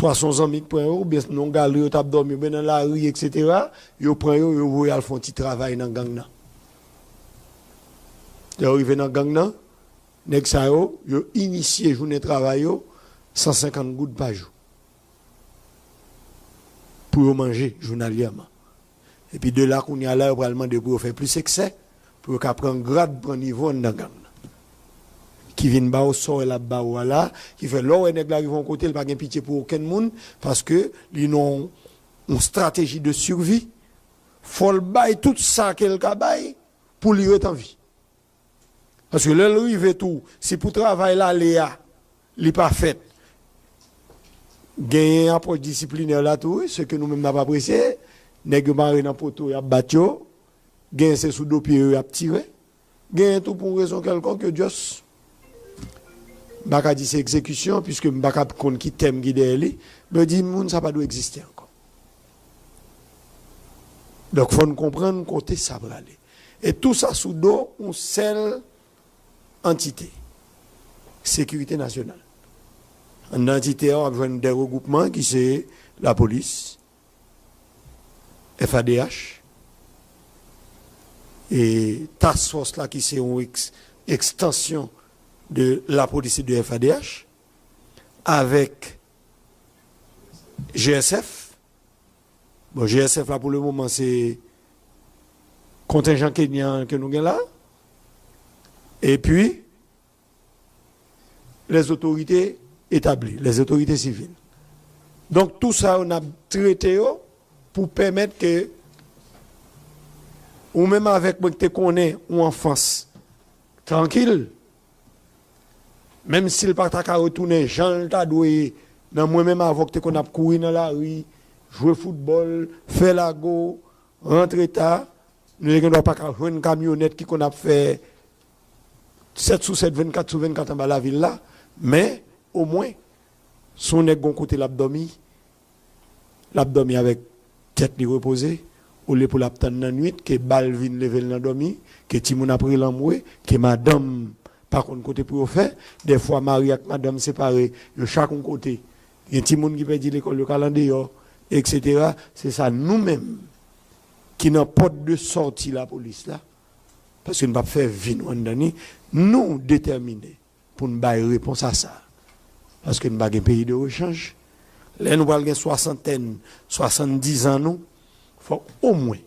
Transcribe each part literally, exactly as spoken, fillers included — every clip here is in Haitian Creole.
pwason zanmi k pran yo, oubyen nan yon galri yo t ap dòmi, oubyen nan lari, etsetera, yo pran yo, yo voye al fè yon ti travay nan gang nan. Lè yo rive nan gang nan, nèg sa yo, yo inisye jounen travay yo, san senkant goud pa jou. Pou yo manje jounalyèman. Epi de la, kounye a la, yo pral mande pou yo fè plis eksè, pou yo ka pran grad, pran nivo anndan gang nan. Ki vin ba w sa w wè l ap ba w a la, ki fè lè w wè nèg la rive yon kote, l pa gen pitye pou okenn moun, paske li nan yon, yon strateji de survie. Fò l bay tout sa ke l ka bay pou li ret an vi. Paske lè l rive tou, si pou travay l ale a, li pa fèt, genyen apwòch disiplinè la tou, wi, se ke nou menm n ap apresye. Nèg yo mare nan poto, y ap bat yo. Genyen se sou do pye yo y ap tire. Genyen tou pou yon rezon kèlkonk, yo just, m pa ka di se egzekisyon, piske m pa ka konn ki tèm ki dèyè li, men yo di moun sa pa dwe egziste ankò. Donk, fò n konprann kote sa prale. E tou sa sou do yon sèl antite, sekirite nasyonal. Anndan antite a, w ap jwenn de regwoupman ki se lapolis, F A D H, e task force la ki se yon eks-, ekstansyon de lapolis e de F A D H, avèk G S F. Bon, G S F la, pou le moman, se kontenjan kenyan ke nou gen la. Epi, les autorités établies, les autorités civiles. Donk, tou sa yo, n ap trete yo pou pèmèt ke ou menm avèk mwen ki te konnen yon anfans trankil, menm si l pa ta ka retounen jan l ta dwe ye, nan mwen menm avè w ki te konn ap kouri nan lari, jwe foutbòl, fè lago, rantre ta, nou te gen dwa pa ka jwenn kamyonèt ki konn ap fè sèt sou sèt, vennkat sou vennkat anba lavil la, men omwen, si yon nèg gon kote l ap dòmi, l ap dòmi avèk tèt li repoze, olye pou l ap tann nan nwit, ke bal vin leve l nan dòmi, ke timoun ap rele anmwe, ke madanm pa konn kote pou yo fè. Dèfwa, mari ak madanm separe, yo chak yon kote. Gen timoun ki pèdi lekòl, yo k al andeyò, etsetera. Se sa nou menm, ki nan pòt de sòti lapolis la, paske n p ap fè vi nou anndan ni, nou detèmine pou n bay repons a sa. Paske n pa gen peyi de rechanj. Lè nou pral gen swasantèn, swasanndizan nou, fòk omwen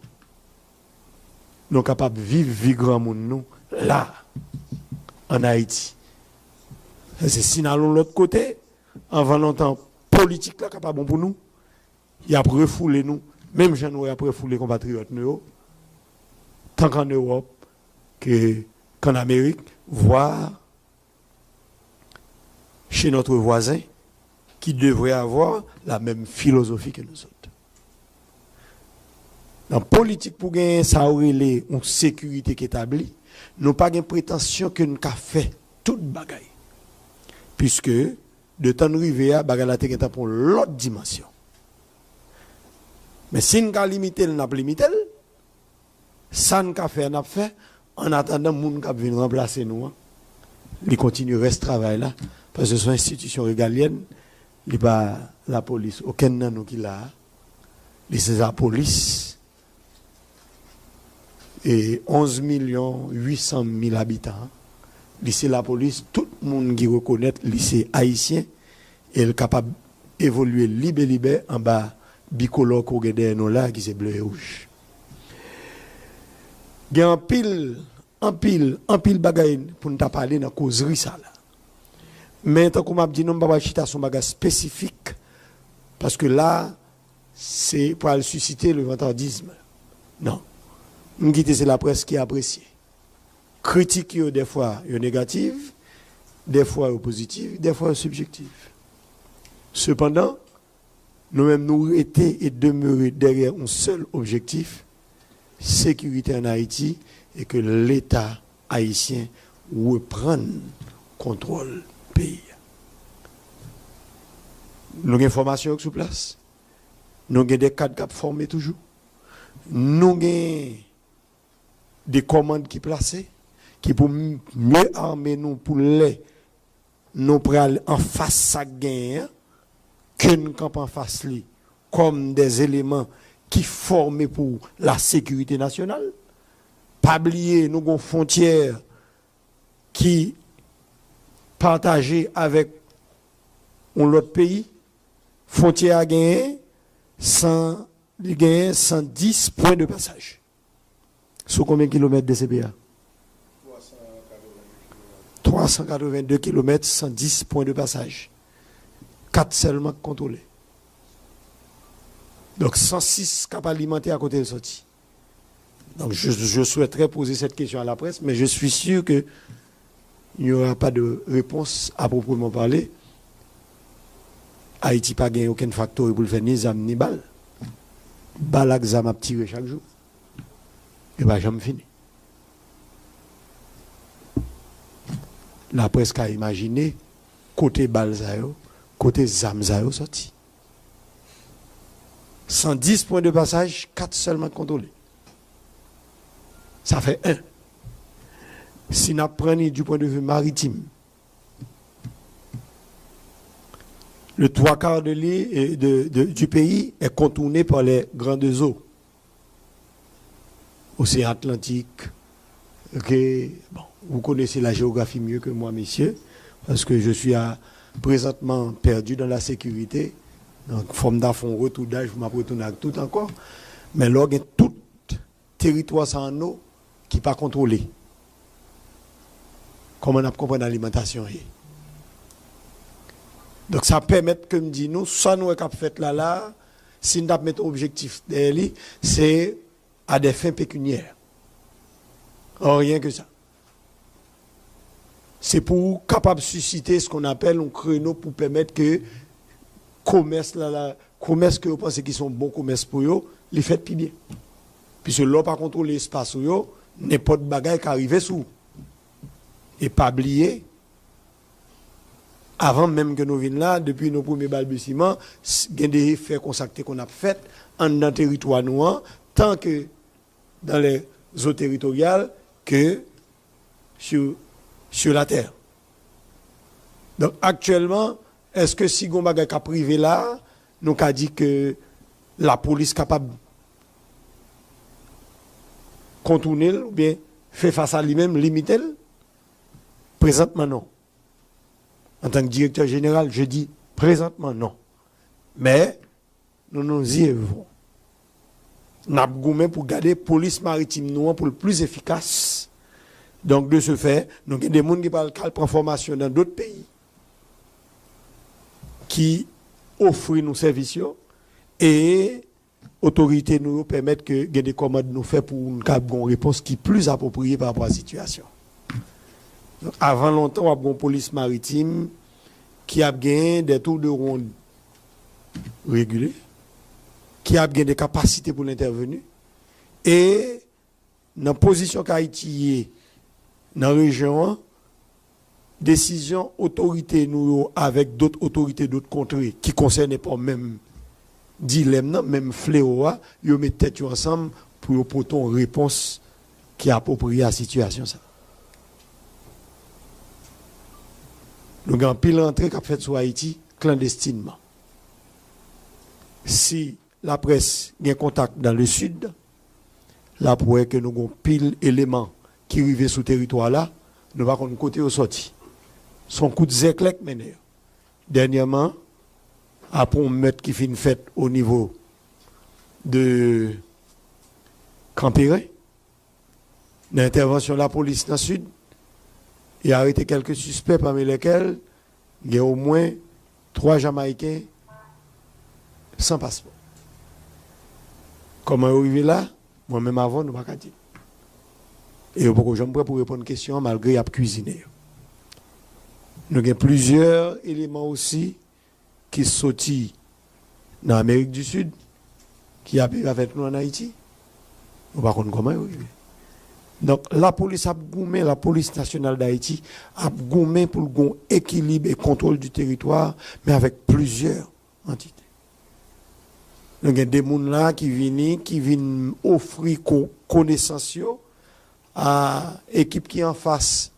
nou kapab viv vi granmoun nou la, ann Ayiti. Paske si n al yon lòt kote, anvan lontan, politik la ka pa bon pou nou, y ap refoule nou, menm jan nou wè y ap refoule konpatriyòt nou yo, tank ann Ewòp, ke, k'ann Amerik, vwa chez notre voisin qui devrait avoir la même philosophie que nous autres. Nan politik pou genyen sa yo rele yon sekirite k etabli, nou pa gen pretansyon ke n ka fè tout bagay. Piske, de tan n rive a, bagay la te gentan pran yon lòt dimansyon. Men si n ka limite l, n ap limite l. Sa n ka fè a, n ap fè. Annatandan, moun k ap vin ranplase nou an, li kontinye rès travay la, paske se yon enstitisyon regalyèn, li pa lapolis. Okenn nan nou ki la a, li se lapolis, e onz milyon uit san mil abitan an, li se lapolis tout moun ki rekonèt li se ayisyen, e l kapab evolye libe libe anba bikolò ke w gen dèyè nou la, ki se ble e wouj. Gen anpil, anpil, anpil bagay pou n ta pale nan kozri sa la. Men tankou m ap di nou, m pa pral chita sou yon bagay espesifik, paske la, se pral sisite levantadizm. Non. M kite se laprès ki apresye. Kritik yo, dèfwa, yo negatif, dèfwa, yo pozitif, dèfwa, yo sibjektif. Sepandan, nou menm, nou rete e demere dèyè yon sèl objektif, sekirite ann Ayiti, e ke Leta ayisyen reprann kontwòl peyi a. Nou gen fòmasyon yo k sou plas. Nou gen de kad k ap fòme toujou. Nou gen de kòmand ki plase, ki pou m-, mye ame nou pou lè nou pral anfas sa k genyen an, ke n kanpe anfas li kòm dè eleman ki fòme pou la sekirite nasyonal. Pa bliye, nou gon fwontyè ki pataje avèk yon lòt peyi. Fwontyè a genyen san, li genyen san dis pwen de pasaj. Sou konbyen kilomèt de C P A? Twa san katrevenn de kilomèt, san dis pwen de pasaj. Kat sèlman k kontwole. Donk, san sis k ap alimante a kote l soti. Donc, je, je souhaiterais poser cette question à la presse, mais je suis sûr que il n'y aura pas de réponse à proprement parler. Ayiti pa gen okenn faktori pou l fè ni zam ni bal. Bal ak zam ap tire chak jou. Yo pa janm fini. Laprès ka imajine kote bal sa yo, kote zam sa yo sòti. San dis pwen de pasaj, kat sèlman k kontwole. Sa fè en. Si n ap pran li du point de vue maritime, le trois quarts de l'île, de, de, du pays est contourné par les grandes eaux. Océan Atlantique, ok, bon, vous connaissez la géographie mieux que moi, messieurs, parce que je suis à, présentement perdu dans la sécurité. Donk, fò m ta fè yon retoudaj pou m ap retounen ak tout ankò. Men lè w gen tout teritwa sa ann nou ki pa kontwole, kòman n ap konprann alimantasyon ye? Donk, sa pèmèt ke m di nou, sa nou wè k ap fèt la, la, si n t ap met yon objektif dèyè li, se à des fins pécuniaires. Rien que ça. Se pou kapab sisite ce qu'on appelle un créneau pou pèmèt ke komès la, la, komès ke yo panse ki se yon bon komès pou yo, li fèt pi byen. Piske lè w pa kontwole espas ou yo, nenpòt bagay ka rive sou ou. E pa bliye, avan menm ke nou vin la, depi nou premye balbisiman, s-, gen de efè konsa k te konn ap fèt anndan teritwa nou an, tan ke dans les eaux territoriales que sur, sur la terre. Donk, aktyèlman, èske si gon bagay k ap rive la, nou ka di ke lapolis kapab kontoune l oubyen fè fas a li menm, limite l? Prezantman, non. Antanke direktè jeneral, je di prezantman, non. Men, nou, nous y œuvrons. N ap goumen pou gade polis maritim nou an pou l plis efikas. Donk, de ce fait, nou gen de moun ki pral k al pran fòmasyon nan dòt peyi ki ofri nou sèvis yo, e otorite nou yo pèmèt ke gen de kòmand nou fè pou n kab gen yon repons ki plis apwopriye pa rapò a sitiyasyon. Donk, avan lontan, w ap gen yon polis maritim ki ap gen des tours de ronde regilye, ki ap gen de kapasite pou l entèveni. E nan pozisyon ke Ayiti ye nan rejyon an, desizyon otorite nou yo avèk dòt otorite dòt kontre ki konsène pa menm dilèm nan, menm flewo a, yo met tèt yo ansanm pou yo pote yon repons ki apwopriye a sitiyasyon sa. Nou gen anpil rantre k ap fèt sou Ayiti klandestinman. Si laprès gen kontak dans le sud, l ap wè ke nou gen pil eleman ki rive sou teritwa la, nou pa konn kote yo sòti. Se yon kout zèklè k mennen yo. Dènyèman, apre yon mèt ki fin fèt o nivo de Kanperen, nan entèvansyon lapolis nan sid, yo arete kèlke sispè, pami lèkèl gen omwen twa Jamayiken san paspò. Kòman yo rive la? Mwen menm avè w, nou pa ka di. E yo poko janm prè pou reponn kesyon an, malgre y ap kwizine yo. Nou gen plizyè eleman osi ki soti nan Amerik di Sid, ki ap viv avèk nou ann Ayiti. Nou pa konn kòman yo rive. Donk, lapolis ap goumen, Lapolis Nasyonal Dayiti ap goumen pou l gen yon ekilib e kontwòl di teritwa, men avèk plizyè antite. Nou gen de moun la ki vini, ki vin ofri ko-, konesans yo a ekip ki anfas.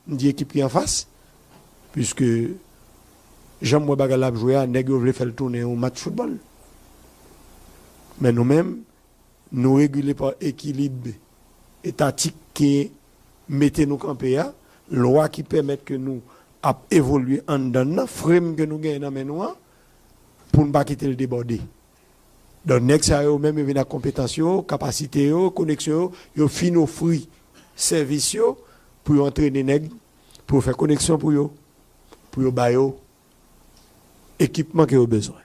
M di ekip ki anfas, piske Jan m wè bagay la ap jwe a, nèg yo vle fè l tounen yon match foutbòl. Men nou menm, nou regile pa ekilib etatik ke mete nou kanpe a, lwa ki pèmèt ke nou ap evolye anndan nan, frame ke nou genyen nan men nou an, pou n pa kite l debòde. Donk, nèg sa yo menm, yo vin ak konpetans yo, kapasite yo, koneksyon yo, yo fin ofri sèvis yo pou yo antrene nèg, pou yo fè koneksyon pou yo, pou yo ba yo ekipman ke yo bezwen.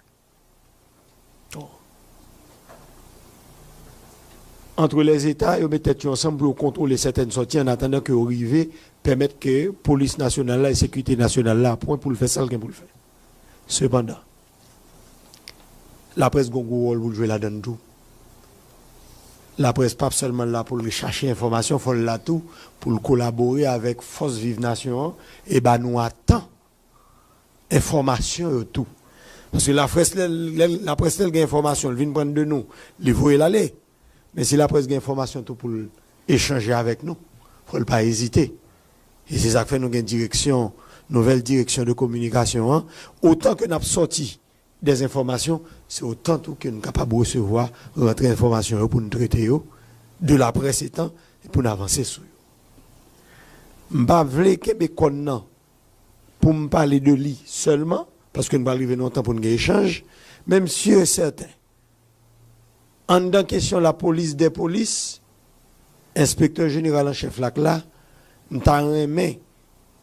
Antre lèzeta, yo met tèt yo ansanm pou yo kontwole sètèn sòti, an atandan ke yo rive pèmèt ke polis nasyonal la e sekirite nasyonal la pran pou l fè sa l gen pou l fè. Sepandan, laprès gen gwo wòl pou l jwe ladan l tou. Laprès p ap sèlman la pou l chache enfòmasyon, fò l la tou pou l kolabore avèk fòs viv nasyon an e ba nou a tan enfòmasyon yo tou. Paske laprès, lè, lè, laprès, lè l gen enfòmasyon, l vin pran de nou, li voye l ale. Men si laprès gen enfòmasyon tou pou l echanje avèk nou, fò l pa ezite. E se sa k fè nou gen direksyon, nouvèl direksyon de kominikasyon an. Otan ke n ap sòti dèzenfòmasyon, se otan tou ke n kapab resevwa, rantre enfòmasyon yo pou n trete yo, de laprès etan, e pou n avanse sou yo. M pa vle kenbe kòn nan pou m pale de li sèlman, paske n pral rive nan yon tan pou n gen echanj, men m si e sèten, anndan kesyon lapolis dè polis, enspektè jeneral an chèf la k la, m ta renmen,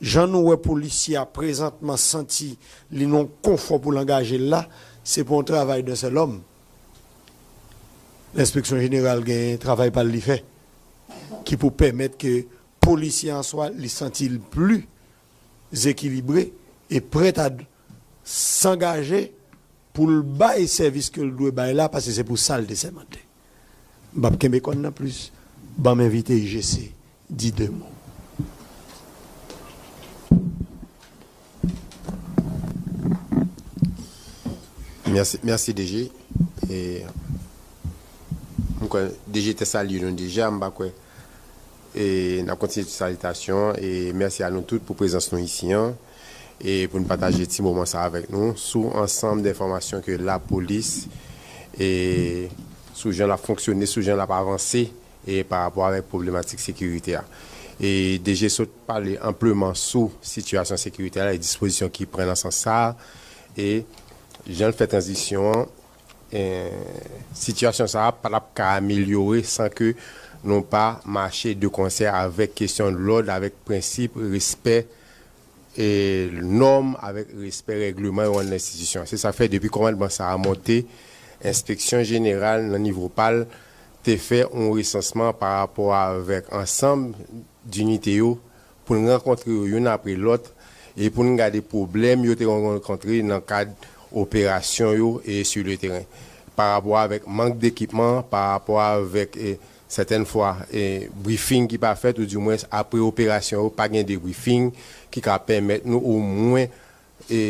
jan nou wè polisye a prezantman santi li nan yon konfò pou l angaje l la, se pou yon travay d'un seul homme. Lenspeksyon jeneral gen travay pa l li fè, ki pou pèmèt ke polisye an swa li santi l pli zekilibre e prèt a sangaje pou l bay sèvis ke l dwe bay la, paske se pou sa l te sèmante. M p ap kenbe kòn nan plis. Ban m envite I G C di de mo. Mèsi, mèsi D G. E, m kwè D G te salye nou deja, m pa kwè. E, n ap kontinye salitasyon e mèsi a nou tout pou prezans nou isi an. E pou n pataje ti moman sa avèk nou sou ansanm de enfòmasyon ke lapolis e sou jan l ap fonksyone, sou jan l ap avanse e pa rapò avèk pwoblematik sekirite a. E D G sot pale anpleman sou sitiyasyon sekirite a e dispozisyon ki pran nan sans sa a. E jan l fè tranzisyon an, e, sitiyasyon sa a pa t ap ka amelyore san ke nou pa mache de konsè avèk kesyon lòd, avèk prensip, respè, e, nòm, avèk respè règleman yo rann nan enstitisyon. Se sa k fè depi kòmandman sa a monte, enspeksyon jeneral nan nivo pa l te fè yon resansman pa rapò avèk ansanm dinite yo pou n rankontre yo youn apre lòt e pou n gade pwoblèm yo te rankontre nan kad operasyon yo e sou le teren. Pa rapò avèk mank dekipman, pa rapò avèk e, sètèn fwa e, brifing ki pa fèt oudimwens apre operasyon yo pa gen debrifing ki ka pèmèt nou omwen e,